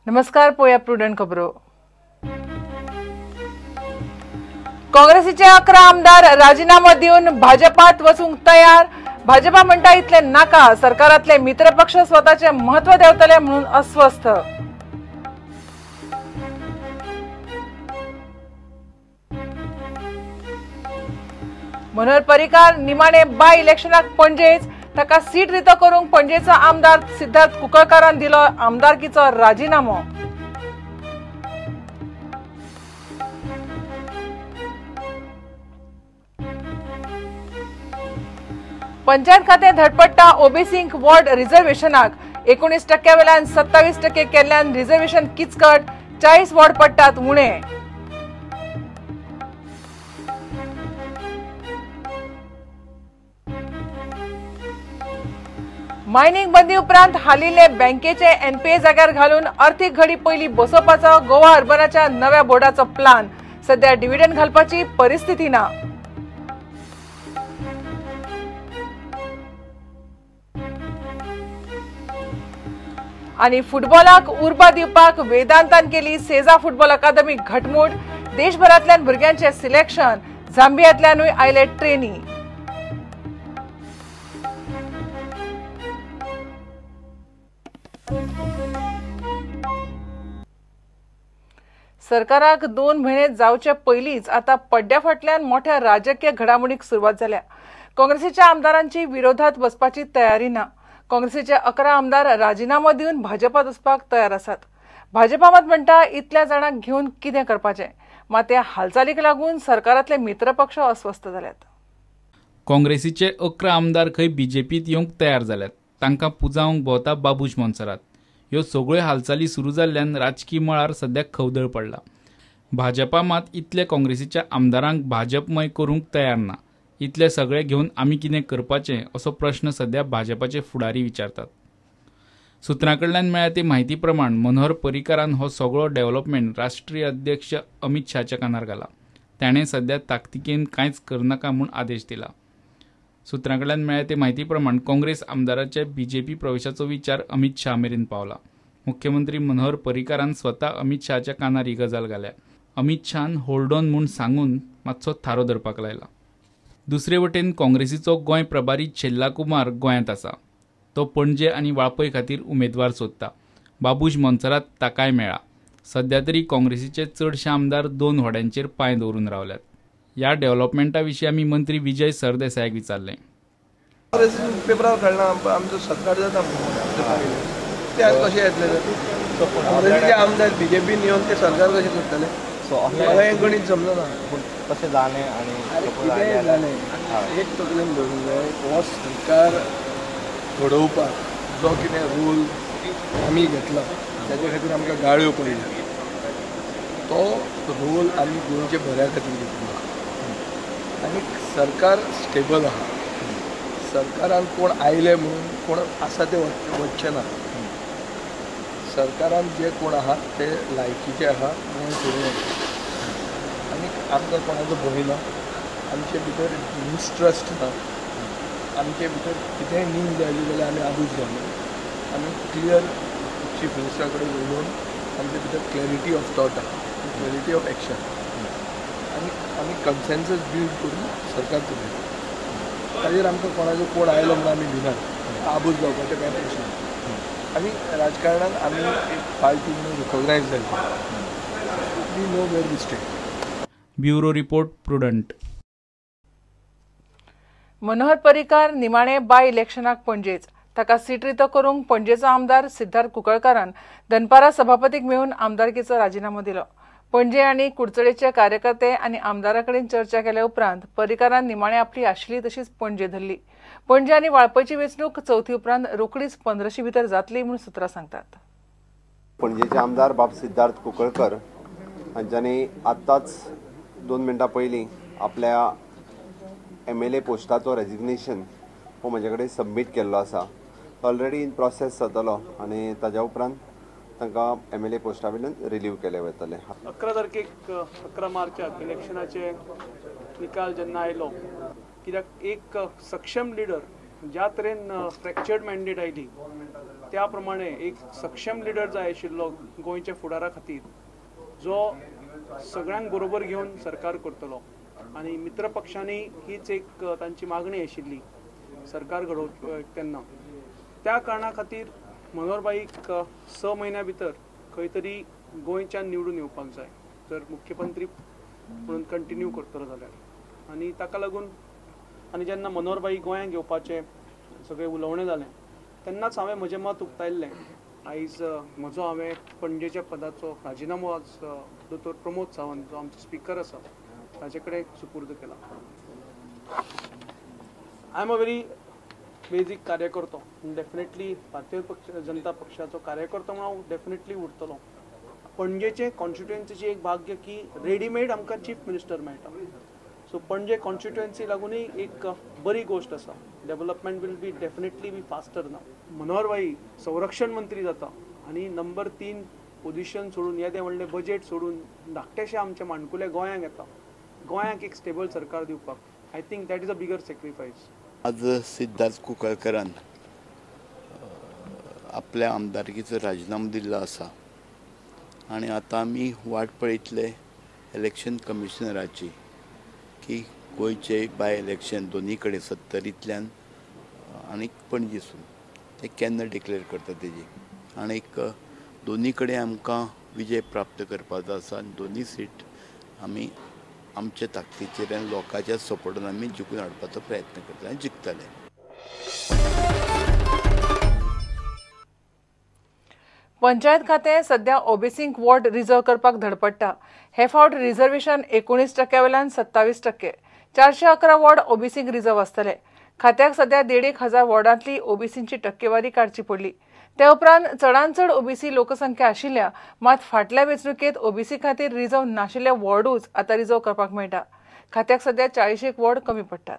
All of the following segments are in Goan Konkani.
नमस्कार, पोया प्रुडंट खबरो. काँग्रेसीचे 11 आमदार राजीनामो दिवन भाजपात वचूंक तयार. भाजपा म्हणटा इतले नाका, सरकारांतले मित्रपक्ष स्वताचे महत्व देवतले म्हणून अस्वस्थ. मनोहर पर्रीकार निमाणे बाय इलेक्शनाक पणजेच, ताका सीट रितो करूंक पणजेचो आमदार सिद्धार्थ कुंकळकारान दिलो आमदारकीचो राजीनामो. पंचायत खातें धडपडटा ओबीसींक वॉर्ड रिझर्वेशनाक. 19% वेल्यान 27% केल्ल्यान रिझर्वेशन किचकट, 40 वॉर्ड पडटात उणे. मायनिंग बंदी उपरांत हालिल्ले बँकेचे एनपीए जाग्यार घालून अर्थीक घडी पयली बसोवपाचो गोवा अर्बनाच्या नव्या बोर्डाचो प्लान. सध्या डिव्हिडंड घालपाची परिस्थिती ना. आनी फुटबॉलाक उर्बा दिवपाक वेदांतान केली सेजा फुटबॉल अकादमी घटमूट. देशभरांतल्यान भुरग्यांचे सिलेक्शन, झांबियांतल्यानूय आयले ट्रेनी. सरकाराक 2 म्हयने जावचे पयलींच आतां पड्ड्या फाटल्यान मोठ्या राजकीय घडामोडीक सुरवात जाल्या. काँग्रेसीच्या आमदारांची विरोधात वचपाची तयारी ना. काँग्रेसीचे 11 आमदार राजीनामो दिवन भाजपात वचपाक तयार आसात. भाजपा मात म्हणटा इतल्या जाणांक घेवन कितें करपाचें. मात त्या हालचालीक लागून सरकारांतले मित्रपक्ष अस्वस्थ जाल्यात. काँग्रेसीचे 11 आमदार खंय बीजेपीत येवंक तयार जाल्यात. तांकां पुजावंक भोंवता बाबूश मोन्सेरात. ह्यो सगळ्यो हालचाली सुरू जाल्ल्यान राजकी मळार सद्याक खवदळ पडला. भाजपा मात इतले काँग्रेसीच्या आमदारांक भाजपमय करूंक तयार ना. इतले सगळे घेवन आमी कितें करपाचें असो प्रश्न सद्या भाजपाचे फुडारी विचारतात. सुत्रां कडल्यान मेळ्ळ्या ते म्हायती प्रमाण मनोहर पर्रीकारान हो सगळो डेव्हलपमेंट राष्ट्रीय अध्यक्ष अमित शहाच्या कानार घाला. ताणें सद्या ताकतिकेन कांयच करनाका म्हूण आदेश दिला. सुत्रां कडल्यान मेळ्ळ्या ते म्हायती प्रमाण काँग्रेस आमदाराचे बीजेपी प्रवेशाचो विचार अमित शहा मेरेन पावला. मुख्यमंत्री मनोहर पर्रीकारान स्वता अमित शहाच्या कानार ही गजाल घाल्या. अमित शहान होल्ड ऑन म्हूण सांगून मातसो थारो धरपाक लायला. दुसरे वटेन काँग्रेसीचो गोंय प्रभारी छेल्ला कुमार गोंयांत आसा. तो पणजे आनी वाळपय खातीर उमेदवार सोदता. बाबूश मोन्सेरात ताकाय मेळ्ळा. सद्या तरी काँग्रेसीचे चडशे आमदार 2 व्हड्यांचेर पांय दवरून रावल्यात. ह्या डेव्हलपमेंटा विशीं आमी मंत्री विजय सरदेसायाक विचारलें. पेपरार कळना आमचो सरकार जाता ते कशें येतले काँग्रेसीचे आमदार बीजेपीन येवन ते सरकार कशें करतले म्हाका हें गणीत समजना. पूण तशें जालें आनी कितेंय जालें एक तकलेन धरूंक जाय, हो सरकार घडोवपाक जो कितें रोल आमी घेतला ताजे खातीर आमकां गाळ्यो पडल्यो, तो रोल आमी गोंयच्या बऱ्या खातीर घेतलो. आनी सरकार स्टेबल आहा. सरकारान कोण आयले म्हणून कोण आसा ते वचचे ना. सरकारान जे कोण आहा ते लायकीचे आहा गोंय फुडें वता. आनी आमकां कोणाचो भंय ना, आमचे भितर मिसट्रस्ट ना, आमचे भितर कितेंय न्यूज आयली जाल्यार आमी आबूज जावना. आमी क्लियर चीफ मिनिस्टरा कडेन उलोवन आमचे भितर क्लॅरिटी ऑफ थॉट आहा, क्लॅरिटी ऑफ एक्शन, आनी आमी कन्सेन्सस बिल्ड करून सरकार चलयता. ताजेर आमकां कोणाचो कोण आयलो म्हणून आमी भिनात, आबूज जावपाचें कांय प्रश्न ना. आनी राजकारणान आमी एक पार्टी म्हणून रिकॉग्नायज जाली. We know where we stand. Bureau report, Prudent. Manohar Parrikar निमाणे बाय इलेक्शनाक पणजेच. ताका सीट रितो करूंक पणजेचो आमदार सिद्धार्थ कुंकळकारान दनपारा सभापतीक मेळून आमदारकीचो राजीनामो दिलो. पणजे आनी कुडचडेचे कार्यकर्ते आनी आमदारा कडेन चर्चा केल्या उपरांत पर्रीकारान निमाणे आपली आशिल्ली तशीच पणजे धरली. पणजे आनी वाळपयची वेंचणूक चवथी उपरांत रोखडीच 15 भितर जातली म्हूण सुत्रां सांगतात. पणजेचे आमदार बाब सिद्धार्थ कुंकळकर हांच्यांनी आत्ताच 2 मिनटां पयलीं आपल्या MLA पोस्टाचो रेजिग्नेशन हो म्हजे कडेन सबमीट केल्लो आसा. ऑलरेडी इन प्रोसेस जातलो आनी ताज्या उपरांत तांकां MLA पोस्टा वयल्यान रिलीव केले वतले. 11 तारखेक 11 मार्चाक इलेक्शनाचे निकाल जेन्ना आयलो, कित्याक एक सक्षम लिडर ज्या तरेन फ्रॅक्चर्ड मॅन्डेट आयली त्या प्रमाणे एक सक्षम लिडर जाय आशिल्लो गोंयच्या फुडारा खातीर, जो सगळ्यांक बरोबर घेवन सरकार करतलो. आनी मित्र पक्षांनी हीच एक तांची मागणी आशिल्ली सरकार घडोवप तेन्ना. त्या कारणा खातीर मनोहरभाईक 6 म्हयन्या भितर खंय तरी गोंयच्यान निवडून येवपाक जाय जर मुख्यमंत्री म्हणून कंटिन्यू करतलो जाल्यार. आनी ताका लागून आनी जेन्ना मनोहरभाई गोंयांक येवपाचें सगळें उलोवणें जालें तेन्नाच हांवें म्हजें मत उक्तायल्लें. आयज म्हजो हांवें पणजेच्या पदाचो राजिनामो आज दोतोर प्रमोद सावंत जो आमचो स्पिकर आसा ताचे कडेन सुपूर्द केला. I am a very basic कार्यकर्तो. डेफिनेटली भारतीय पक्ष जनता पक्षाचो कार्यकर्तो म्हणून हांव डेफिनेटली उरतलो. पणजेचे कॉन्स्टिट्युएन्सीची एक भाग्य की रेडीमेड आमकां चीफ मिनिस्टर मेळटा. सो पणजे कॉन्स्टिट्युएन्सी लागूनय एक बरी गोश्ट आसा. Development will be definitely be faster now. Manoharbhai संरक्षण मंत्री जाता आनी नंबर 3 पोजिशन सोडून येदें व्हडलें बजेट सोडून धाकटेशें आमच्या माणकुल्या गोंयांक येता, गोंयांक एक स्टेबल सरकार दिवपाक. I think that is a bigger sacrifice. आज सिद्धार्थ कुंकळकरान आपल्या आमदारकीचो राजिनामो दिल्लो आसा आनी आतां आमी वाट पळयतले इलेक्शन कमिशनराची की गोंयचे बाय इलेक्शन दोनी कडेन सत्तरींतल्यान आनी पणजेसून ते केन्ना डिक्लेअर करता तेजी. आनीक दोनी कडेन आमकां विजय प्राप्त करपाचो आसा आनी दोनी सीट आमी आमच्या ताकदीचेर आनी लोकांच्या सपोर्टान आमी जिखून हाडपाचो प्रयत्न करतले आनी जिखतले. पंचायत खातें सध्या ओबीसींक वॉर्ड रिजर्व करपाक धडपडटा. हे फावट रिजर्वेशन 19% वयल्यान 27%, 411 वॉर्ड ओबीसींक रिजर्व आसतले. खात्याक सध्या 1,500 वॉर्डांतली ओबीसींची टक्केवारी काडची पडली. ते उपरांत चडांत चड ओबीसी लोकसंख्या आशिल्ल्या मात फाटल्या वेंचणुकेंत ओबीसी खातीर रिजर्व नाशिल्ले वॉर्डूच आतां रिजर्व करपाक मेळटा. खात्याक सध्या 40 वॉर्ड कमी पडटात.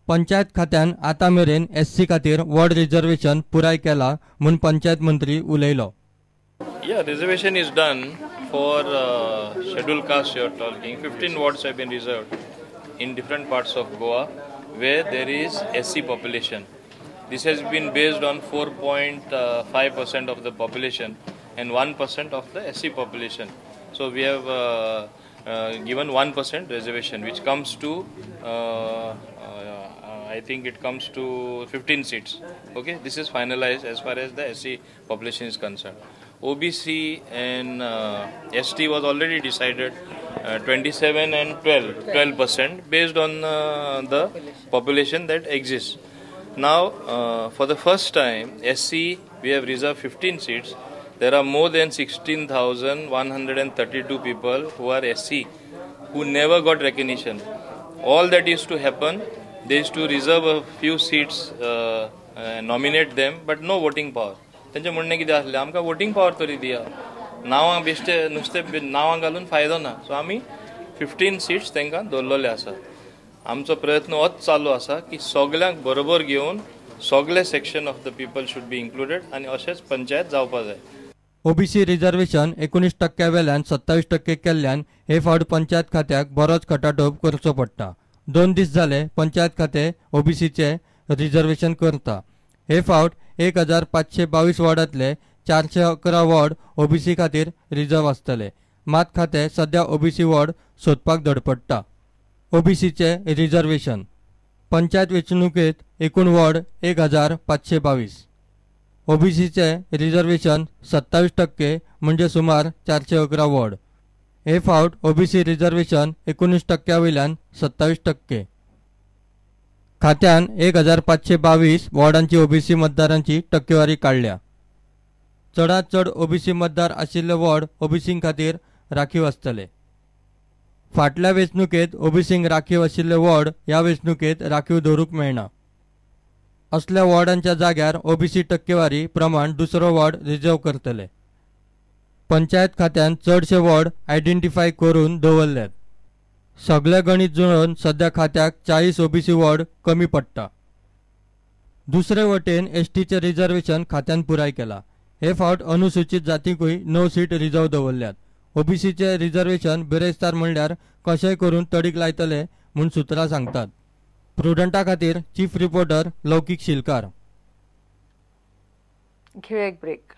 पंचायत खात्यान आतां मेरेन एससी खातीर वॉर्ड रिजर्वेशन पुराय केला म्हूण पंचायत मंत्री उलयलो. Yeah, reservation is done for scheduled caste you are talking. 15 wards have been reserved in different parts of Goa where there is SC population. This has been based on 4.5% of the population and 1% of the SC population. So we have given 1% reservation, which comes to, I think it comes to 15 seats. Okay, this is finalized as far as the SC population is concerned. OBC and ST was already decided 27 and 12% based on the population that exists. Now, for the first time, SC, we have reserved 15 seats. There are more than 16,132 people who are SC, who never got recognition. All that used to happen, they used to reserve a few seats, nominate them, but no voting power. तांचें म्हणणें कितें आसलें, आमकां वोटींग पावर तरी दिया, नांवां बेश्टे नुस्तें नांवां घालून फायदो ना. सो आमी 15 सीट्स तांकां दवरलेले आसा. आमचो प्रयत्न होच चालू आसा की सगल्यांक बरोबर घेवन सगळे section of the people should be included आनी अशेंच पंचायत जावपा जाय. ओबीसी रिजर्वेशन 19% वेल्यान 27% केल्ल्यान हे फावट पंचायत खात्याक बरोच खटाटोप करचो पडटा. 2 दीस जाले पंचायत खातें ओबीसीचे रिजर्वेशन करता. हे फावट 1522 वॉर्डांतले 411 वॉर्ड ओबीसी खातीर रिजर्व आसतले. मात खातें सध्या ओबीसी वॉर्ड सोदपाक धडपडटा. ओबीसीचे रिजर्वेशन पंचायत वेंचणुकेंत एकूण वॉर्ड 1522, ओबीसीचे रिजर्वेशन 27% म्हणजे सुमार 411 वॉर्ड. हे फावट ओबीसी रिजर्वेशन 19% वयल्यान 27%. खात्यान 1522 वॉर्डांची ओबीसी मतदारांची टक्केवारी काडल्या. चडांत चड ओबीसी मतदार आशिल्ले वॉर्ड ओबीसीं खातीर राखीव आसतले. फाटल्या वेंचणुकेंत ओबीसींक राखीव आशिल्ले वॉर्ड ह्या वेंचणुकेंत राखीव दवरूंक मेळना. असल्या वॉर्डांच्या जाग्यार ओबीसी टक्केवारी प्रमाण दुसरो वॉर्ड रिजर्व करतले. पंचायत खात्यान चडशे वॉर्ड आयडेंटिफाय करून दवरल्यात. सगळे गणित जुळोवन सध्या खात्याक 40 ओबीसी वॉर्ड कमी पडटा. दुसरे वटेन एसटीचें रिजर्वेशन खात्यान पुराय केला. हे फावट अनुसूचित जातींकूय 9 सीट रिजर्व दवरल्यात. ओबीसीचे रिजर्वेशन बिरेस्तार म्हणल्यार कशेंय करून तडीक लायतले म्हूण सुत्रां सांगतात. प्रुडंटा खातीर चीफ रिपोर्टर लौकीक शिलकार. घेवया एक ब्रेक.